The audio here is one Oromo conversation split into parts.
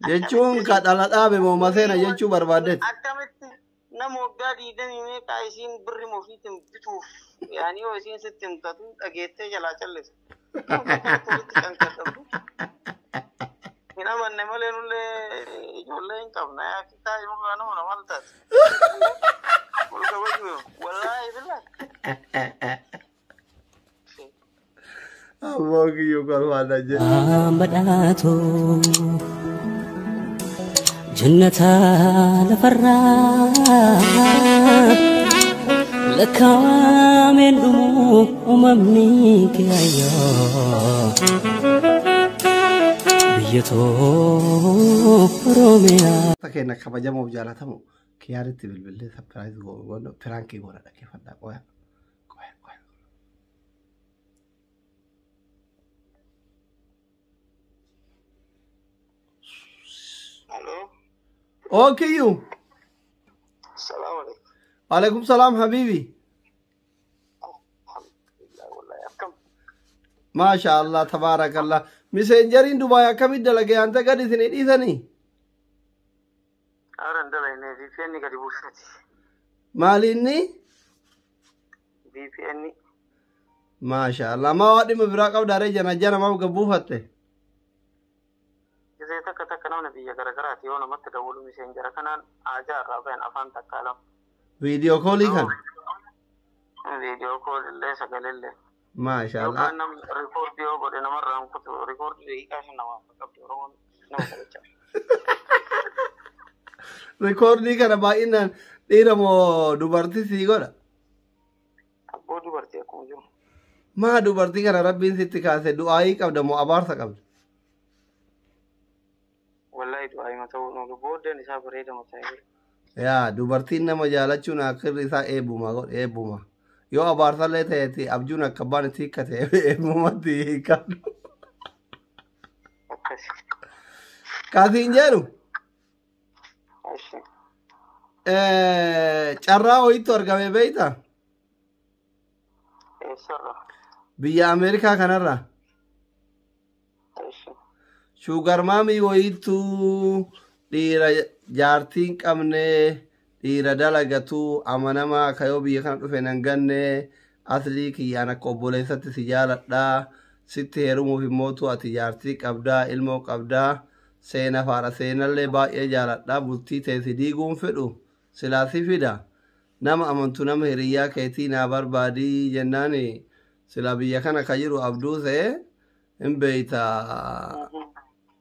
Jechuun ka dhala dhaabe moo maseena jechuu barbaaddeeti. Akkamitti nama waggaa 20 meeqaa isiin birri ofiitiin bituuf yaani yoo isiin sitti himtatu dhageettee jalaa callisa. Walitti canqaxabdu. Hin amanne malee nullee ijoollee hin qabna. Yaa kitaa nurraa nama nama taate. Wal kabajuu wallaahi billaahi. Abboo kiyyuu kolfaadha jedhe. Badhaatu jannata lafarraa lakkaawameen dhumu uumamni kiyaayyoo biyya too Oromiyaa. Keenya kabajamoof jaalatamu kiyyaaritti bilbillee surprise goona prankii goona dhaggeeffadhaa qoya. Qoya qoya. Aloo. Oo kiyyuu. Salaamu alaikum. Waalaikum salaam habiibi. Alhamdulillah wallahi akkam. Maasha Allah tabaarakallah. Messengeriin Dubaay akkamitti dalagee ante gadi isinii dhiisanii? Haara hin dalagne VPN gadi buusati. Maali inni? VPN. Maasha Allah. Maa waa dhimma biraa qabda ree jana jana maaf gabbuufatte? Gisee takka takka namni biyya garagaraati yoo namatti dawwalu messengera kanaan haajaa irraa bayan afaan takkaa lama. Video callii kan? Video call illee sagalee. Maasha Allah. Yookaan namni record yoo godhe namarraa hin kutu record daqiiqaa 5 namaaf qabdi Oromoon nama kabajaa. Recordii kana baay'inaan dhiira moo dubartii sii godha? Abboo dubartii akkuma jiru. Maa dubartii kana rabbiin sitti kaase du'aayii qabda moo abaarsa qabda? Wallahi du'aa hima ta'uu nu booddeen isaa bareeda mataa jiru. Yaa dubartiin nama jaalachuun akkirri isaa eebbuma godhe eebbuma. Yoo abaarsallee ta'eeti abjuun akka abbaan itti hiikkate eebbumatti hiikkadhu. Akkasi. Kasiin jedhu Ashi. Carraa wayiitu argame beektaa? Eessarra? Biyya Ameerikaa kanarraa. Ashi. Sugar mommy wayiitu dhiira jaartii hin qabne dhiira dalagatu amanamaa kayoo biyya kana dhufe nan ganne aslii kiyyaan akka obboleessatti si jaaladhaa sitti heerumuuf immootu ati jaartii qabdaa ilmoo qabdaa seena faadha seenallee baay'ee jaaladhaa bultii ta'e si diiguun fedhu silaa si fida nama amantu nama hiriyyaa keetii naa barbaadii jennaan sila biyya kana ka jiru abduu se'e hin beeyta.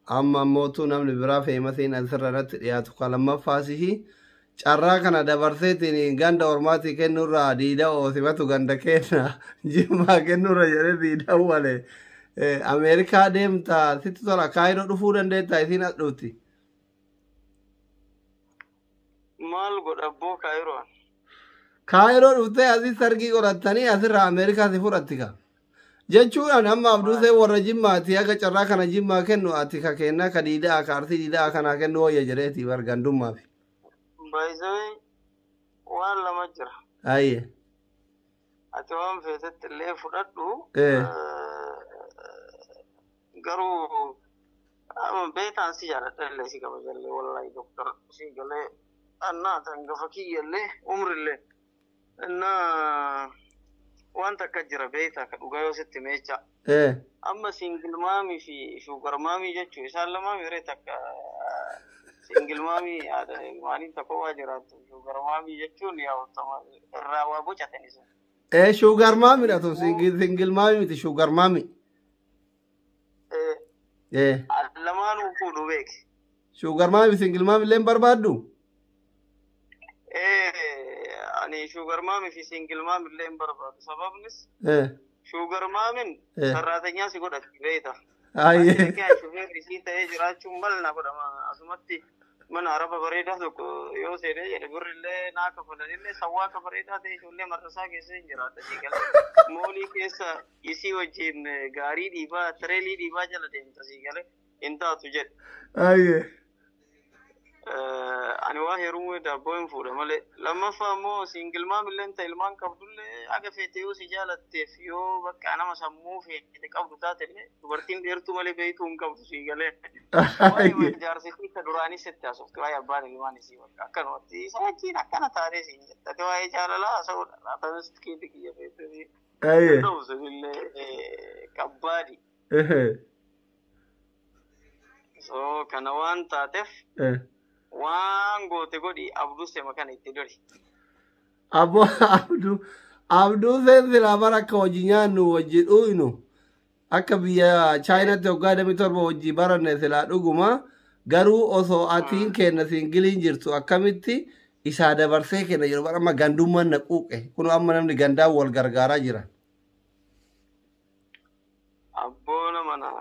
Amma ammootu namni biraa famousiin asirra irratti dhiyaatu ka lammaffaa sihi carraa kana dabarseetiin ganda ormaatii kennurraa diida oosifatu ganda kenna jimmaa kennurra jedhee diida wale Ameerikaa deemta sitti tola Kaayiroo dhufuu dandeetta isiin as dhufti. Maal godha abboo Kaayiroon? Kaayiroo dhuftee asii sargii godhattanii asirraa Ameerikaa si fudhatti ka. Jechuudhaan amma abduusee warra jimmaati akka carraa kana jimmaa kennu ati ka kennaa ka diidaa ka arsii diidaa kanaa kennu wayya jedheeti bar gandummaaf. Baay'isawee waan lama jira. Ayye. Ati waan feetetti illee fudhadhu. Garuu amma beekaan si jaaladha illee si kabajallee wallahi doktor si galee annaa hangafa kiyyallee umrillee innaa waan takka jira beektaa ka dhugaa yoo sitti meecha. Amma single mommy fi sugar mommy jechuun isaan lamaan yeroo takka single mommy haadha ilmaanii tokko waa jiraattu sugar mommy jechuun yaa irraa waa bocatan isa. Sugar mommydha tun single mommy miti sugar mommy. Lamaanuu fuudhu beeki. Sugar mommy single mommy illee hin barbaaddu? Ani sugar mommy fi single mommy illee hin barbaadu. Sababnis sugar mommyn sarraatenyaa si godhatti beekta. Shufeerri isii ta'ee jiraachuun mal na godhama. Asumatti mana araba bareedaa tokko yoo seenee jedhe birrillee naa kafalanillee sawwaa bareedaa ta'e ijoollee marrasaa keessa hin jiraata sii gala. Mallii keessa isii wajjin gaarii dhiibaa tireelii dhiibaa jala deemta sii gale hin taatu jedhe. Ani waa heerumuu daabboo hin fuudha malee. Lammaffaa immoo single momillee ta'e ilmaan qabdullee haga feete yoo si jaalatteef yoo bakka nama sammuu feete qabdu taate illee dubartiin dheertuu malee beektuu hin qabdu sii galee. Waa'ee jaarsitii ta duraanii sitti haasofti, waa'ee abbaan ilmaan isii bakka akkanumatti isa wajjin akkana taatee siin jette. Ati waa'ee jaalalaa haasa'uudha. Laatanis keeti kiyya feete. Danda'u sunillee qabbaadi. So kana waan taateef waan goote godhi, Abduu sema kana itti dori. Abbo Abduu, Abduu seen silaa bara akka hojii nyaannu hojii dhuynu akka biyya Chaayinaatti waggaa 27 hojii baranne silaa dhuguma. Garuu osoo atiin kenna singleiin jirtu akkamitti isaa dabarsee kenna jiru? Bara amma gandummaan na quuqe kun, amma namni gandaan wal gargaaraa jira. Abboona mana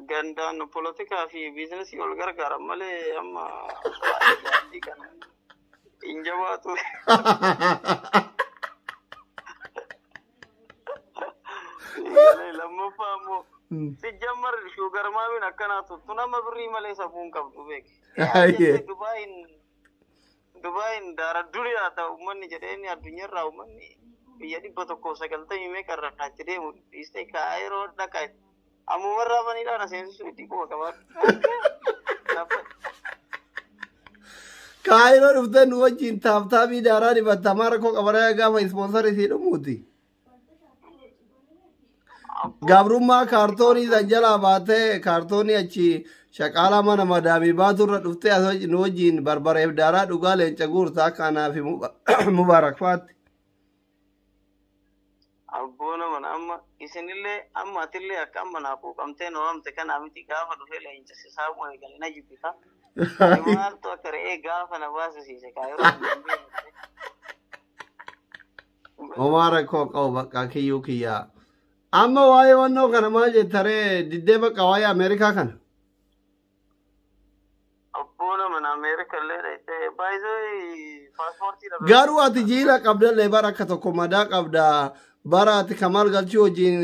gandaan polotikaa fi businessii wal gargaaran malee amma waa'ee kana hin jabaatu. Lammaffaa immoo sijjammar sugar mommyn akkanaa tuttu nama birrii malee sammuu hin qabdu beeki. Dubaayin daara duriyaa ta'u uummanni jedheen addunyaarraa uummanni biyya 190 meeqa irraa achi deemu dhiistee Kaayiroo dhaqa. Ammumarraa baniidhaan aseensisuu itti quba qabaadhu. Kaayiroo dhuftee nu wajjin taaptaabii daaraa dibattamaa rakkoo qabaraa gaafa sponsor isii dhumuuti. Gabrummaa kaartoonii san jalaa baatee kaartoonii achi shaqaalaa mana madaamii baaturra dhuftee as nu wajjin barbareef daaraa dhugaa leenca guurtaa akka anaa fi Mubaarak faatti. Abboona mana amma isinillee amma atillee akka amma naa quuqamtee na waamte kanaa miti, gaafa dhufee leenca si saamuu eegale na jibbita. Maaltu akka re'ee gaafa na baasisiise Kaayiroo? Homaa rakkoo qabu bakka kiyyuu kiyyaa. Amma waa'ee wannoo kana maal jettaree diddee bakka waa'ee Ameerikaa kana? Abboona mana Ameerika illee dhayitee baay'ee paaspoortii dhabe. Garuu ati jiila qabdallee bara akka tokko madaa qabda. Bara ati Kamaal Galchuu wajjin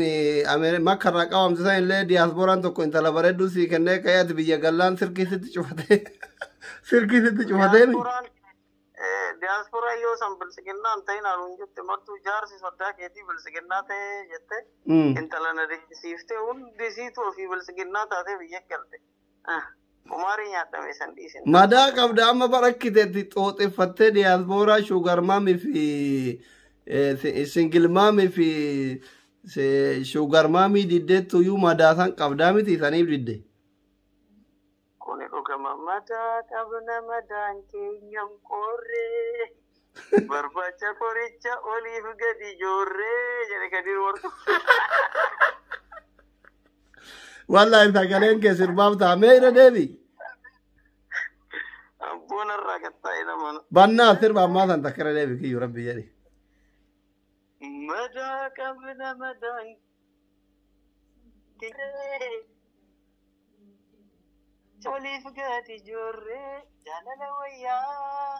makkarraa qabamte san illee diyaaspooraan tokko intala bareedduu sii kennee ka'ee ati biyya gallaan sirkii sitti cufatee sirkii sitti cufatee mi? Diyaaspooraan yoo san bilisiginnaan ta'in aluun jette martuu jaarsi soddaa keetii bilisiginnaa ta'ee jette intala na dinqisiiftee hundi siitu ofii bilisiginnaa taatee biyya galte. Umaarii nyaadhame san dhiisin. Madaa qabda amma barakkiteetti xooxeffattee diyaaspooraa sugar mommy fi single mommy fi sugar mommy diddeettu iyyuu madaa san qabdaa miti saniif didde. Kuni dhugama, madaa qabna, madaan keenyan qorree. Barbaacha qoricha oliif gadi joorree jedhe Kadir Warqu. Wallahi sagaleen kee sirbaaf ta'a, mee irra deebi. Abboon irraa gattaa'e nama. Bannaa sirba ammaa san takka irra deebi kiyyuu rabbi jedhi. Madaa qabna, madaan keenya oliif gadi joorree, jaalala wayyaa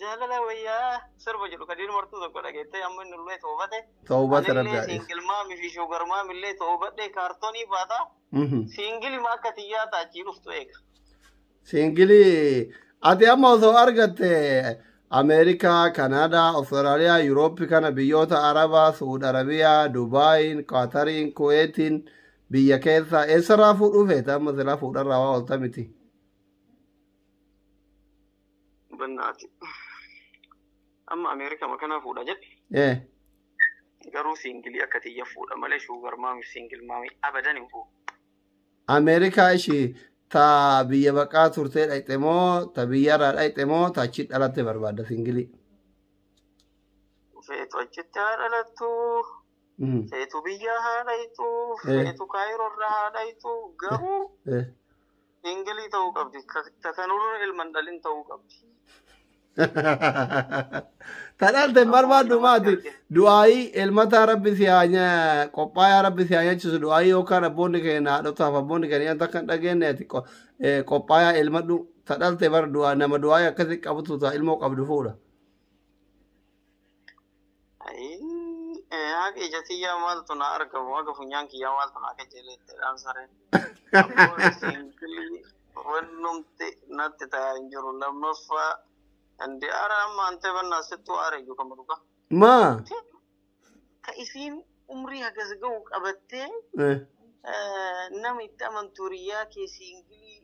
jaalala wayyaa sirba jedhu Kadir Martuu tokko dhageettee amma inni illee toobate. Toobate rabbi Anillee haadhiis. Single mommy fi sugar mommy illee toobadhee kaartoonii baata. Singlema akka xiyyaa taachii dhuftu eega. Single ati amma osoo argatte Ameerikaa, Kanaadaa, Awustiraaliyaa, Yuurooppii kana biyyoota Arabaa, Suud Arabiyaa, Dubaayin, Qaatariin, Kuweetiin biyya keessa eessarraa fuudhuu feeta amma silaa fuudharraa waa oolta miti? Bannaati. Amma Ameerikaa kana fuudha jedhe. Garuu single akka xiyya fuudha malee sugar mommy single mommy abadan hin fuudhu. Ameerikaa ishii ta biyya baqaa turtee dhayxe moo ta biyyarraa dhayxe moo ta achi dhalatte barbaadda single? Feetu achitti haa dhalattu. Feetu biyya haa dhayxu. Feetu Kaayiroorraa haa dhayxu. Garuu single ta'uu qabdi. Ta kanurra ilman dhalin ta'uu qabdi. Ta dhalte hin barbaaddu maati? Du'aayii ilmataa rabbi si haa qophaayaa rabbi si haa nyaachisu du'aayii yookaan abboonni keenya haadhotaaf abboonni keenya akka hin dhageenye ati qophaayaa ilmadhu ta dhalte bar du'aa nama du'aayii akkasii qabutu ta ilmoo qabdu fuudha. Haga ija tiyyaa maaltu na argamu, haga funyaan kiyyaa maaltu na qajeeletti dhaan sareen. Wannumti natti ta'aa hin jiru. Lammaffaa andi ara amma ante bannaa sittuu aara iyyuu kan dhugaa. Maa? Ka isiin umrii hagas ga'u qabattee nama itti amantu hiriyaa kee siingilii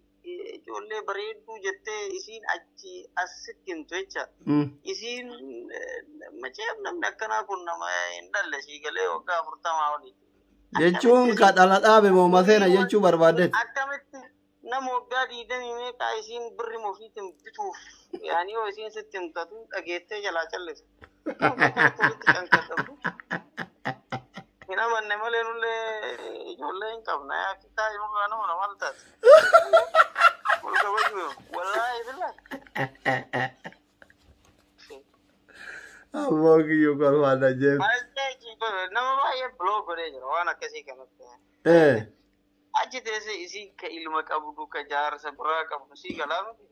ijoollee bareedduu jettee isiin achi as sitti himtu jecha. Isiin maceef namni akkanaa kun nama hin dhalle sii galee waggaa 40 olii. Jechuun ka dhala dhaabe moo maseena jechuu barbaaddeeti. Akkamitti nama waggaa 20 meeqaa isiin birri ofiitiin bituuf yaani yoo isiin sitti himtatu dhageettee jalaa callisa. Hin amanne malee nullee ijoollee hin qabna. Yaa kitaa nurraa nama maal taate. Wal kabajuu wallaahi billaahi. Ammoo kiyyuu kolfaan ajjeef. Nama baay'ee biloo godhee jira waan akkasii kanatti. Achi teessee isii ka ilma qabdu ka jaarsa biraa qabdu sii galaa miti.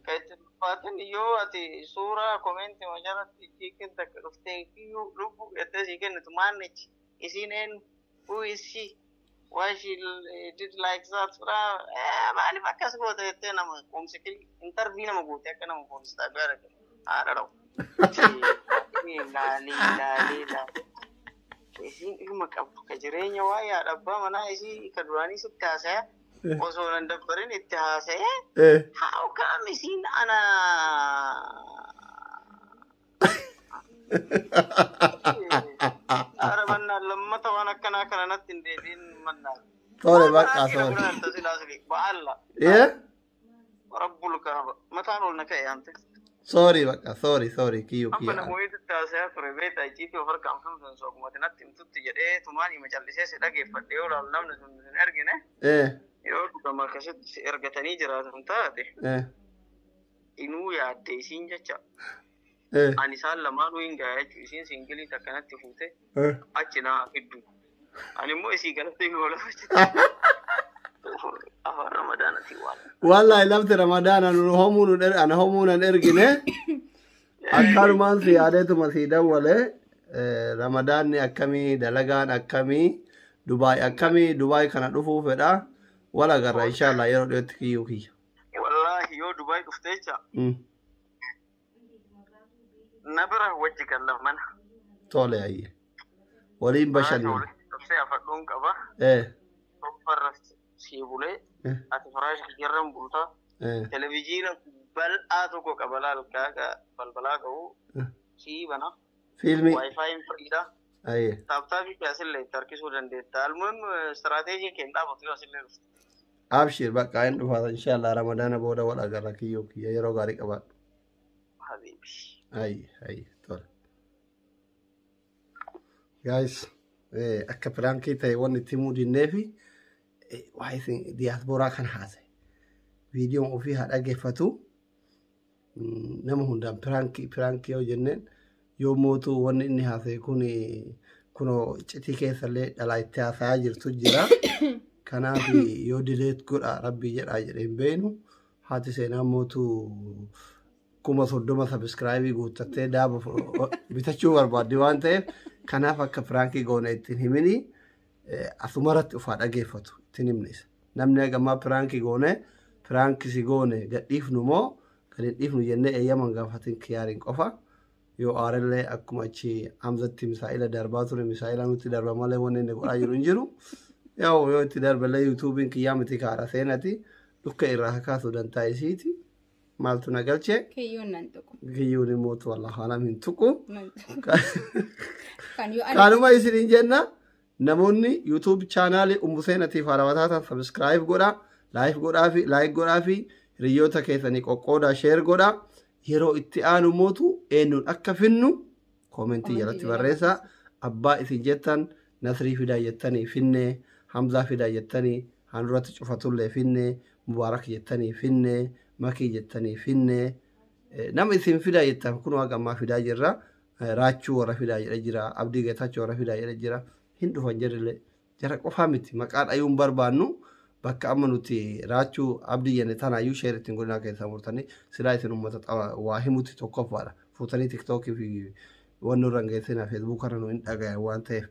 Ka itti ulfaatin yoo ati suuraa koomenti majalatti chiikin takka dhuftee kiyyuu lubbuu jettee sii kennitu maannichi isiin eenyu who is she why she did like that maaliif akkas goota jettee nama qoomsi intarvii nama goote akka nama poolis xaabiyaa argate haadha dha'u. Laalii laalii laalii. Isiin ilma qabdu ka jireenya waa'ee haadha abbaa manaa isii ka duraanii sitti haasaya osoo nan dabbarin itti haasa'ee how come isiin ana Ara mannaan lammata waan akkanaa kana natti hin deebiin mannaan. Tole bakka tole. Ba'alla. Rabbul kaaba. Mataan ol na ka'e ante. Sorry bakka sorry sorry kiyyuu Amma kiyya. namoonni haasa'aa ture beektaa icciitii of harkaan fuudhan soogumatti natti himtutti jedhee tumaan hima callisee si dhageeffadhe yoo laalu namni sun hin ergine yoo dhugama akkasitti si ergatanii jiraatan taate inuu yaadde isiin jecha ani isaan lamaanuu hin ga'a jechuudha isiin siingilii takkanatti fuute achi naa fiddu ani immoo isii kanatti hin oola afaan ramadaanatii waan. Wallahi lafti ramadaana nu homuu nu ana homuu nan ergine akkanumaan si yaadeetuma si dawwale ramadaanni akkamii dalagaan akkamii Dubaay akkamii Dubaay kana dhufuu fedha wal agarra inshallah yeroo dhiyootti kiyyuu kiyya. Wallaahi yoo Dubaay dhufte jecha na bira wajji galla mana. Tole ayye. Waliin bashannana. Qabsee afadhuun qaba. Tokkorra sii bulee ati firaasha kiyyarran bultaa. Televiziina bal'aa tokko qaba laal kaaga balbalaa qabu sii bana. Fiilmii. Waayifaayin firiidha. Ayye. Taaptaabii kee asillee itti harkisuu dandeetta. Almuun istiraateejii kee hin dhaabatu yoo asillee dhufte. Abshir bakka hin dhufaata inshallah ramadaana booda wal agarra kiyyuu kiyya yeroo gaarii qabaadhu. Habiibi. Ayye ayye tole. Guys akka piraankii ta'e wanni itti himuu dinneefi waa isin diyaasporaa kan haasa'e. Viidiyoon ofii haa dhaggeeffatu. Nama hundaan piraankii piraankii yoo jenneen yoo mootuu wanni inni haasa'e kun kunoo iccitii keessallee dhalaa itti haasa'aa jirtu jira. Kanaaf yoo dileet godha rabbii jedhaa jedhee hin beeknu haati seenaa mootuu 30,000 sabiskiraayibii guuttattee daaba bitachuu barbaaddi waan ta'eef kanaaf akka piraankii goone ittiin himini asumarratti ufaa dhageeffatu ittiin himne isa. Namni hagammaa piraankii goone piraankii si goone gadhiifnu moo gad hin dhiifnu jennee eeyyaman gaafatin kiyaariin qofa. Yoo aarellee akkuma achi Hamzatti misaa'ila darbaa ture misaa'ila nutti darba malee wanni inni godhaa jiru hin jiru. Yoo itti darballee yuutuubiin kiyyaa miti kaara seenati dhukka irraa kaasu dantaa isiiti. Maaltu na galchee? Kiyyoon nan tuqu. Kiyyuun immoo wallahu alam hin tuqu. Kan yoo ani Kanuma isiniin jenna namoonni YouTube chaanaalii Ummu Seenatiif haarawaa taatan subscribe godhaa, like godhaa fi like godhaa fi hiriyoota keessanii qoqqoodaa share godhaa. Yeroo itti aanu mootu eenyuun akka finnu koomentii jalatti barreessaa. Abbaa isin jettan Nasrii fidaa jettanii finnee, Hamzaa fidaa jettanii handhuratti cufatullee finnee, Mubaarak jettanii finnee, Makii jettanii finnee. Nama isin fidaa jettan kun haga ammaa fidaa jirra. Raachuu warra fidaa jedhe jira. Abdii Geetaachoo warra fidaa jedhe jira. Hin dhufan jirrillee. Jara qofaa miti maqaa dhayuun barbaannu bakka amma nuti raachuu abdii jenne tanaayyuu sheer ittiin godhinaa keessaa murtanii silaa isin uummata waa himutti tokkoffaadha. Fuutanii tiktookii fi wanni irra geessinaa feesbuuk irra nu hin dhagayan waan ta'eef.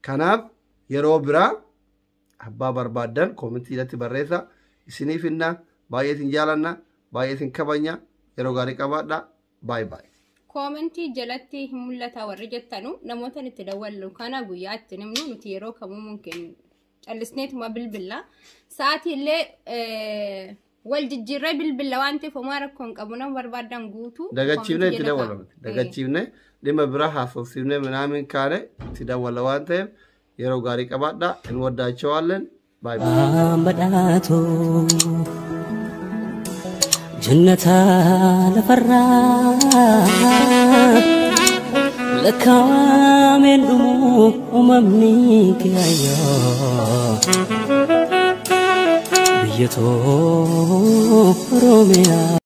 Kanaaf yeroo biraa abbaa barbaaddan koomentii irratti barreessa isiniif hinna Baay'ee isin jaalanna, baay'ee isin kabajna. Yeroo gaarii qabaadha. Baay baay. Koomentii jalatti hin mul'ata warri jettanu namoota itti dawwallu kana guyyaa itti nimnu nuti yeroo kamuu mungkin callisneetuma bilbilla. Sa'aatii illee wal jijjiirree bilbilla waan ta'eef homaa rakkoo hin qabu, nama barbaadan guutuu. Dagachiifnee itti koomentii jala dawwala. kaa'u. Dagachiifnee dhimma biraa haasofsiifnee minaamin kaane itti dawwala waan ta'eef yeroo gaarii qabaadha. እንወዳቸዋለን. Baay baay. Badhaatu jannata lafarraa lakkaa'ameen dhumu uumamni kiyaayyoo biyya too Oromiyaa.